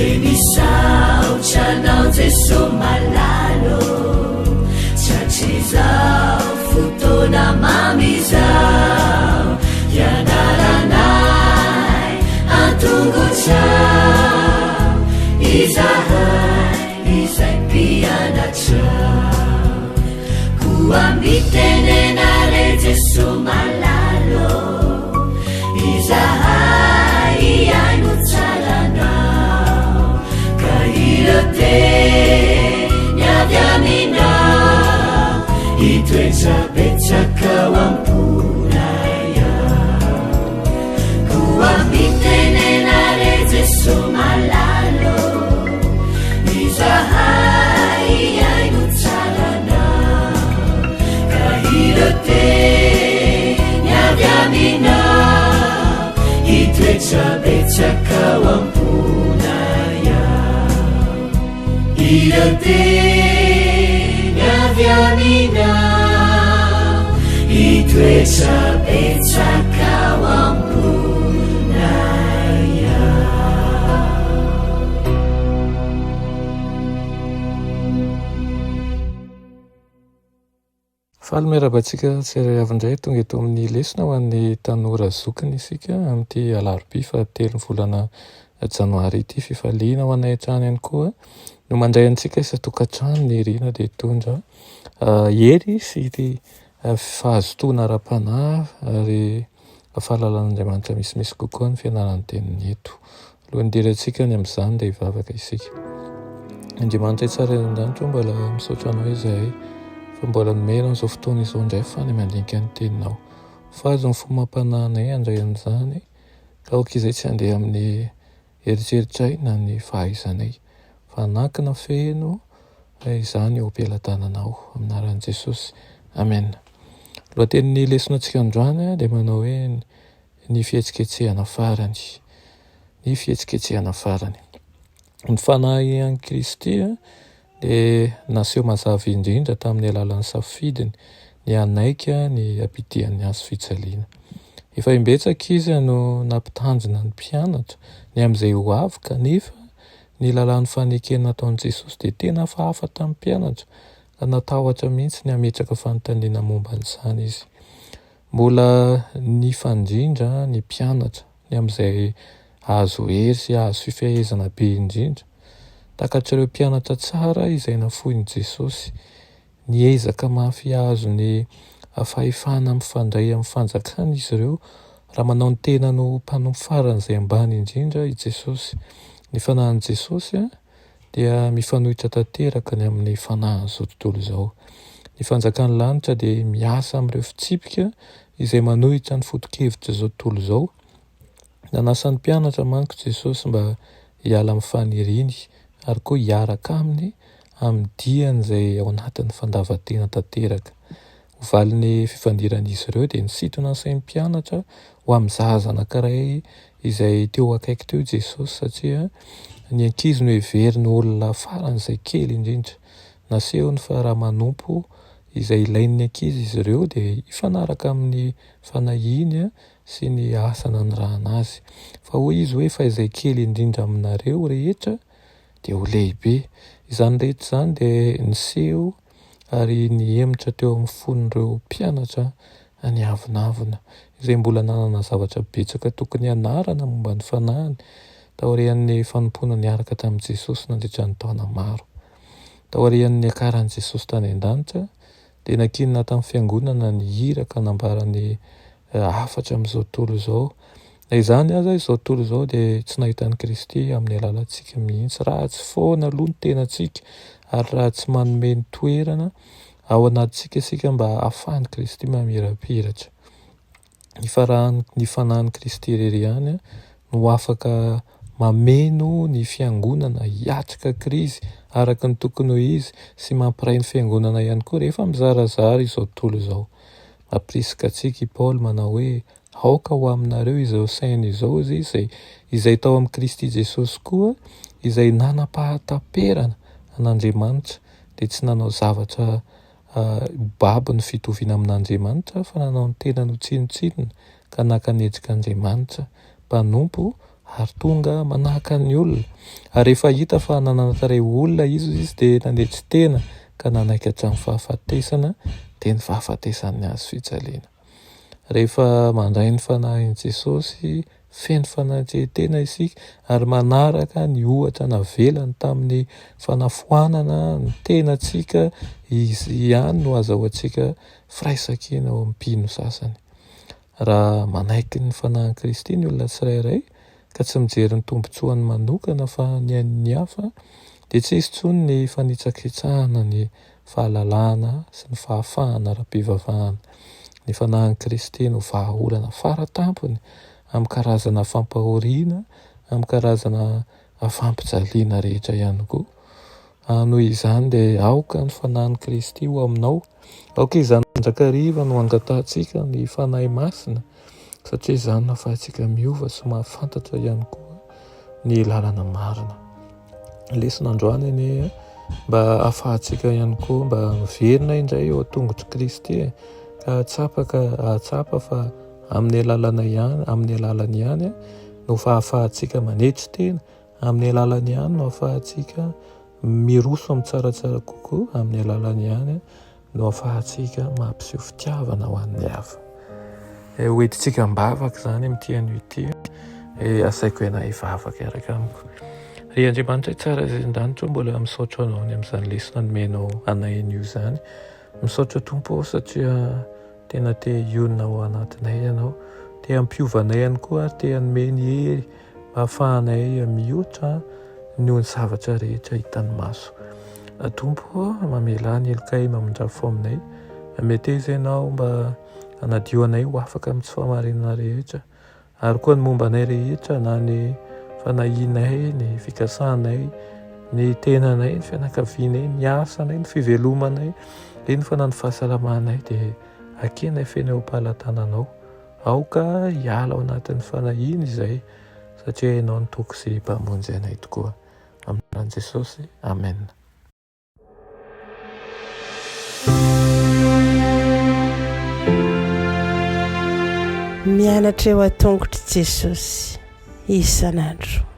Dia misaotra anao Jeso malala ô, Tratrizao fotoana mamy izao, Hianaranay an-tongotrao, Izahay izay mpianatrao. Koa mitenena re Jeso malala ô, Izahay hihaino tsara anao, Ka ireo teny avy aminao, Hitoetra betsaka ao am-ponay ao. Koa mitenena re Jeso malala ô, Izahay hihaino tsara anao, Ka ireo teny avy aminao, Hitoetra betsaka ao am-ponay ao. Ireo teny avy aminao, Hitoetra betsaka ao am-ponay ao. Faly miarahaba antsika tsirairay avy indray tonga eto amin'ny lesona ho an'ny tanora zokiny isika amin'ity alarobia fahatelo ny volana janoary ity. Fifaliana ho anay hatrany ihany koa no mandray antsika isan-tokantrano ny Rina dia hitondra hery sy fahazotoana ara-panahy ary fahalalan'Andriamanitra misimisy kokoa ny fianarana ny teniny eto. Alohan'ny hidirantsika any amin'izany dia hivavaka isika. Andriamanitra tsara any an-danitra, mbola misaotra anao izahay fa mbola nomenao izao fotoana izao indray fa ny mandinika ny teninao. Faly ny fo mampanahinay handray an'izany ka aoka izay tsy handeha amin'ny eritreritray na ny fahaizanay fa hanankina feno izany eo am-pelatananao. Amin'ny anaran'i Jesosy. Amen. Lohatenin'ny lesona antsika androany dia manao hoe ny fihetsiketsehana farany. Ny fihetsiketsehana farany. Ny fanahy an'i Kristy dia naseho mazava indrindra tamin'ny alalan'ny safidiny ny hanaiky ny hampitian'ny hazo fijaliana. Efa imbetsaka izy no nampitandrina ny mpianatra ny amin'izay ho avy kanefa ny lalàn'ny fanekena nataon'i Jesosy dia tena hafahafa tamin'ny mpianatra ka natahotra mihitsy ny hametraka fanontaniana momba an'izany izy. Mbola nifandrindra ny mpianatra ny amin'izay hahazo hery sy hahazo fifehezana be indrindra. Takatr'ireo mpianatra tsara izay nafoin'i Jesosy. Niezaka mafy hahazo ny fahefana mifandray amin'ny fanjakana izy ireo raha manao ny tenany ho mpanompo faran'izay ambany indrindra i Jesosy. Ny fanahin'i Jesosy dia mifanohitra tanteraka ny amin'ny fanahin'izao tontolo izao. Ny fanjakan'ny lanitra dia miasa amin'ireo fitsipika izay manohitra ny foto-kevitr'izao tontolo izao. Nanasa ny mpianatra manko Jesosy mba hiala amin'ny faniriany ary koa hiaraka aminy amin'ny diany izay ao anatin'ny fandavan-tena tanteraka. Ho valin'ny fifandiran'izy ireo dia nisintona ny sain'ny mpianatra ho amin'ny zaza anankiray izay teo akaiky teo Jesosy satria ny ankizy no heveriny ho olona faran'izay kely indrindra. Nasehony fa raha manompo izay ilain'ny ankizy izy ireo dia hifanaraka amin'ny fanahiany sy ny asa nanirahana azy. Fa hoy izy hoe fa izay kely indrindra aminareo rehetra dia ho lehibe. Izany rehetra izany dia niseho ary nihemotra teo amin'ny fon'ireo mpianatra niavonavona, izay mbola nanana zavatra betsaka tokony hianarana momba ny fanahiny, taorian'ny fanompoana niaraka tamin'i Jesosy nandritra ny taona maro. Taorian'ny niakaran'i Jesosy tany an-danitra, dia nankinina tamin'ny fiangonana ny iraka nambaran'ny hafatra amin'izao tontolo izao. Na izany aza, izao tontolo izao dia tsy nahita an'i Kristy amin'ny alalantsika mihitsy. Raha tsy foana aloha ny tenantsika ary raha tsy manome ny toerana ao anatintsika isika mba hahafahan'i Kristy mamirapiratra. Ny farahan'ny, ny fanahin'i Kristy irery ihany no afaka mameno ny fiangonana hiatrika krizy araka ny tokony ho izy sy mampiray ny fiangonana ihany koa rehefa mizarazara izao tontolo izao. Mampirisika antsika i Paoly manao hoe, Aoka ho aminareo izao saina izao izay izay tao amin'i Kristy Jesosy koa, izay nanam-pahataperana an'Andriamanitra, dia tsy nanao zavatra babo ny fitoviana amin'Andriamanitra, fa nanao ny tenany ho tsinontsinona, ka naka ny endrik'Andriamanitra, mpanompo, ary tonga manahaka ny olona. Ary rehefa hita fa nanana tarehy olona izy, izy dia nanetry tena ka nanaiky hatramin'ny fahafatesana, dia ny fahafatesan'ny hazo fijaliana. Rehefa mandray ny Fanahin'i Jesosy, feno fanatrehan-tena isika ary manaraka ny ohatra navelany tamin'ny fanafoanana ny tenantsika, izy ihany no azahoantsika firaisankina ao amin'ny mpino sasany. Raha manaiky ny Fanahin'i Kristy ny olona tsirairay ka tsy mijery ny tombontsoany manokana fa ny an'ny hafa, dia tsy hisy intsony ny fanitsakitsahana ny fahalalahana sy ny fahafahana ara-pivavahana. Ny Fanahin'i Kristy no vahaolana faratampony amin'ny karazana fampahoriana, amin'ny karazana fampijaliana rehetra ihany koa. Noho izany dia aoka ny Fanahin'i Kristy ho aminao. Aoka izany mandrakariva no angatahantsika ny Fanahy Masina satria izany no ahafahantsika miova sy mahafantatra ihany koa ny lalana marina. Lesona androany anie mba ahafahantsika ihany koa mba miverina indray eo an-tongotr'i Kristy e, ka hahatsapa ka hahatsapa fa amin'ny alalana ihany, amin'ny alalany ihany no fahafahantsika manetry tena, amin'ny alalany ihany no ahafahantsika Miroso amin'ny tsaratsara kokoa amin'ny alalany ihany no ahafahantsika mampiseho fitiavana ho an'ny hafa. Eh, ho entintsika am-bavaka izany amin'ity anio ity. Eh, asaiko ianao hivavaka hiaraka amiko. Ry Andriamanitra tsara izay an-danitra, mbola misaotra anao ny amin'izany lesona nomenao anay anio izany. Misaotra Tompo ô satria tena te hionona ao anatinay ianao. Te hampiova anay ihany koa ary te hanome ny hery mba hahafahanay mihoatra noho ny zavatra rehetra hitan'ny maso. Tompo ô, mamelà ny helokay mamindrà fo aminay. Meteza Ianao mba hanadio anay ho afaka amin'ny tsy fahamarinana rehetra, ary koa ny momba anay rehetra na ny fanahianay, ny fikasanay, ny tenanay, ny fianakavianay, ny asanay, ny fivelomanay, eny fa na ny fahasalamanay dia akenay feno eo am-pahalatananao. Aoka hiala ao anatin'ny fanahiana izay satria Ianao no Toky sy Mpamonjy anay tokoa. Amin'ny anaran'i Jesosy, Amen. Mianatra eo an-tongotr'i Jesosy isan'andro.